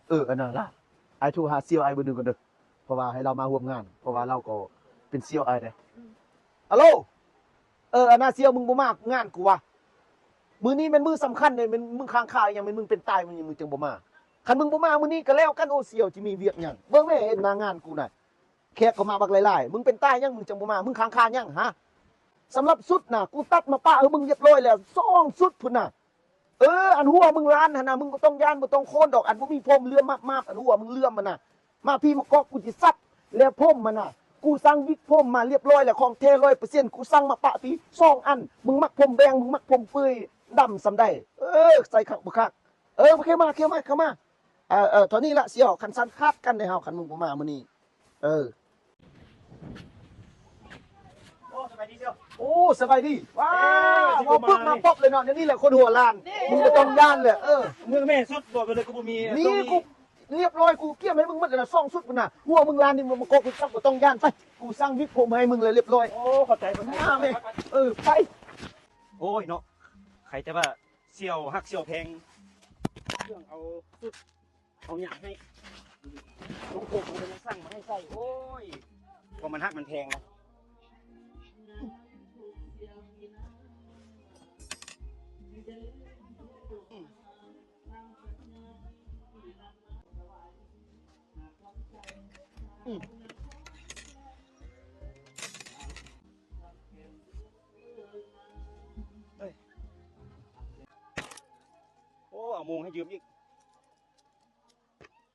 ເອີ ອັນນັ້ນລະ ອ້າຍໂທຫາສ່ຽວອ້າຍເບີໜຶ່ງກ່ອນເດີ ເພາະວ່າໃຫ້ລາວມາຮ່ວມງານ ເພາະວ່າລາວກໍເປັນສ່ຽວອ້າຍເດ້. ອາໂລ ເອີ ອັນນ່າສ່ຽວ ມຶງບໍ່ມາງານກູວະ? ມື້ນີ້ແມ່ນມື້ສຳຄັນເດ້ ແມ່ນມຶງຄ້າງຄາອີ່ຫຍັງ? ແມ່ນມຶງເປັນຕາຍ ມັນຍັງ ມຶງຈັ່ງບໍ່ມາ? ຄັນມຶງບໍ່ມາມື້ນີ້ກໍແລ້ວກັນ ໂອ້ ສ່ຽວ ຊິມີວຽກຫຍັງ? ເບິ່ງແມ້ເຫັນມາງານກູນະ ແຂກກໍມາບັກຫຼາຍໆ ມຶງເປັນຕາຍຫຍັງ ມຶງຈັ່ງບໍ່ມາ? ມຶງຄ້າງຄາຫຍັງຫາ? ສຳລັບຊຸດນະ ກູຕັດມາປະໃຫ້ມຶງລຽບຮ້ອຍແລ້ວ ສອງຊຸດພຸ້ນນະ. ເອີ ອັນຫົວມຶງລ້ານຫັ້ນນະ ມຶງບໍ່ຕ້ອງຢ້ານ ບໍ່ຕ້ອງໂຄນດອກ ອັນບໍ່ມີຜົມເຫຼືອມມາບໆ ອັນຫົວມຶງເຫຼືອມຫັ້ນນະ. ມາພີ້ ມາກອກ ກູຊິສັບ ແລ້ວຜົມຫັ້ນນະ ກູສັ່ງວິກຜົມມາລຽບຮ້ອຍແລ້ວ ຂອງແທ້ຮ້ອຍເປີເຊັນ ກູສັ່ງມາປະພີ້ສອງອັນ. ມຶງມັກຜົມແບງ ມຶງມັກຜົມເປື່ອຍດຳສ່ຳໃດ? ເອີ ໃສ່ຄັກບໍ່ຄັກ? ເອີ ໂອເຄ ມາ ເຂົ້າມາ ເຂົ້າມາ. ເອີ ເອີ ເທົ່ານີ້ລະສ່ຽວ ຄັນຊັ້ນຂາດກັນເດ້ເຮົາ ຄັນມຶງບໍ່ມາມື້ນີ້. ເອີ ໂອ້ ສະບາຍດີສ່ຽວ. ໂອ້ ສະບາຍດີ. ວ້າ ເອີ ຊິ ເວົ້າປຶບມາ ມາປຶບເລີຍເນາະ ແນວນີ້ແຫຼະຄົນຫົວລ້ານ ນີ້ ມຶງບໍ່ຕ້ອງຢ້ານແຫຼະ. ເອີ ເມືອງແມ່ສຸດ ບອກໄປເລີຍ ກໍບໍ່ມີ ນີ້ ກູລຽບຮ້ອຍ ກູກຽມໃຫ້ມຶງໝົດແລ້ວນະ ສອງຊຸດພຸ້ນນະ. ຫົວມຶງລ້ານນີ້ ມາ ມາເກາະກູ ບໍ່ຕ້ອງຢ້ານ. ໄປ ກູສັ່ງວິກຜົມໃຫ້ມຶງແລ້ວລຽບຮ້ອຍ. ໂອ້ ຂອບໃຈ ມາແມ່. ເອີ ໄປ. ໂອ້ຍເນາະ ໃຄແຕ່ວ່າສ່ຽວຮັກສ່ຽວແພງ ເລື່ອງເອົາຊຸດ ເອົາຫຍັງໃຫ້ ລູກໂປ່ງເພິ່ນສັ່ງມາໃຫ້ໃສ່. ໂອ້ຍ ເພາະມັນຮັກມັນແພງນະ. ອືມ ເອີຍ ໂອ້ ເອົາໂມງໃຫ້ຢືມອີກ.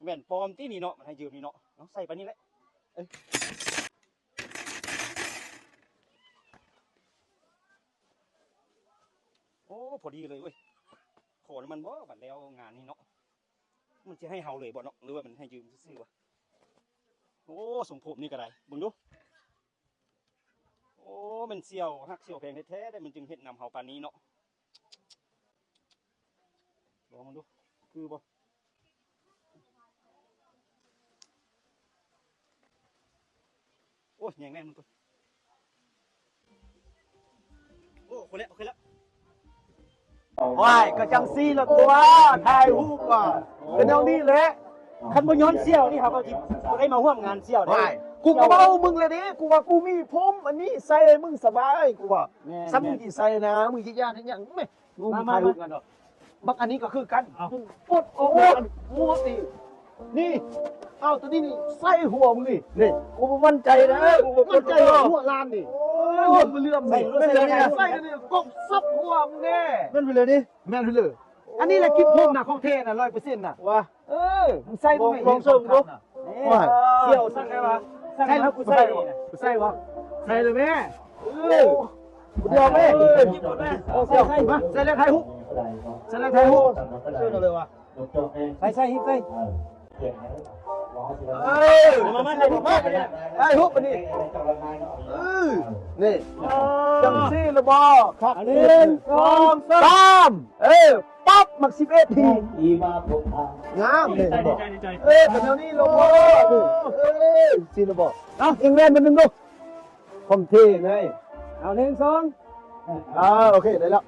ແວ່ນປອມຕິນີ້ເນາະ ມັນໃຫ້ຢືມນີ້ເນາະ. ເອົາ ໃສ່ປານນີ້ແຫຼະ. ເອີ ໂອ້ ພໍດີເລີຍເວີຍ. ຂໍນຳມັນບໍ່ ບັດແລ້ວງານນີ້ເນາະ ມັນຊິໃຫ້ເຮົາເລີຍບໍ່ເນາະ ຫຼືວ່າມັນໃຫ້ຢືມຊື່ໆວະ? ໂອ້ ຊົງຜົມນີ້ກໍໄດ້ ເບິ່ງດູ. ໂອ້ ແມ່ນສ່ຽວຮັກສ່ຽວແພງແທ້ໆເດ້ ມັນຈຶ່ງເຮັດນຳເຮົາປານນີ້ເນາະ. ລອງເບິ່ງດູ ຄືບໍ່? ໂອ້ຍ ແຍງແນ່ນມັນກ່ອນ. ໂອ້ ໂອເຄແລ້ວ ໂອເຄແລ້ວ. ໂອ້ຍ ກໍຈັ່ງຊີ້ລະຕົວະ ຖ່າຍຮູບວ່າ ກໍແນວນີ້ແຫຼະ. ຄັນບໍ່ຍ້ອນສ່ຽວນີ້ ເຮົາກໍຊິບໍ່ໄດ້ມາຮ່ວມງານສ່ຽວເດ້. ວ້າຍ ກູກໍເວົ້າມຶງແລ້ວເດ້ ກູວ່າກູມີຜົມອັນນີ້ໃສ່ໃຫ້ມຶງສະບາຍ ກູວ່າ. ແມ່ນ ສ່ຳມຶງຊິໃສ່ນະ ມຶງຊິຢ້ານເຮັດຫຍັງແມ່. ມາ ມາ ມາ ມາ. ບັກອັນນີ້ກໍຄືກັນ ເອົາ ປົດອອກໝົດນີ້ ນີ້ ເອົາ ຕົວນີ້ນີ້ໃສ່ຫົວມຶງນີ້ ນີ້ ກູບໍ່ໝັ້ນໃຈນະ ກູບໍ່ໝັ້ນໃຈຫົວລ້ານນີ້. ໂອ້ຍ ມັນເຫຼືອມນີ້ ໃສ່ ໃສ່ ໃສ່ອັນນີ້ ກົບສັບຫົວມຶງແນ່. ແມ່ນໄປເລີຍນີ້ ແມ່ນໄປເລີຍ. ອັນນີ້ແຫຼະກິບຜົມນະ ຂອງແທ້ນະ ຮ້ອຍເປີເຊັນນະ ວ່າ. ເອີ ມຶງໃສ່ ລອງ ລອງເສີມດູ. ໂອ້ຍ ສ່ຽວສັ່ງໄດ້ວ່າ ສັ່ງໃຫ້ເຮົາ ໃສ່ ໃສ່ບໍ່ ໃສ່ເລີຍແມ່. ເອີ ດຽວແມ່ ເອີ ໃສ່ ໃສ່ ມາ ໃສ່ແລ້ວຖ່າຍຮູບ ໃສ່ແລ້ວຖ່າຍຮູບ ເຊີນເອົາເລີຍວ່າ. ໃສ່ ໃສ່ ໃສ່ ເອີ ມາ ມາ ຖ່າຍຮູບ ມາ ຖ່າຍຮູບອັນນີ້. ເອີ ນີ້ ຈັ່ງຊີ້ລະບໍ່ ຄັກ ໜຶ່ງ ສອງ ສາມ ເອີ ປັບ ມັກສິບເອັດທີ ງາມເດ້ບໍ່? ເອີ ເປັນແນວນີ້ລະບໍ່? ເອີ ຊີ້ລະບໍ່? ເອົາ ເອງແວ່ນມາໜຶ່ງດູ ຄອມເທ່ເລີຍ. ເອົາ ໜຶ່ງ ສອງ ອ່າ ໂອເຄ ໄດ້ແລ້ວ.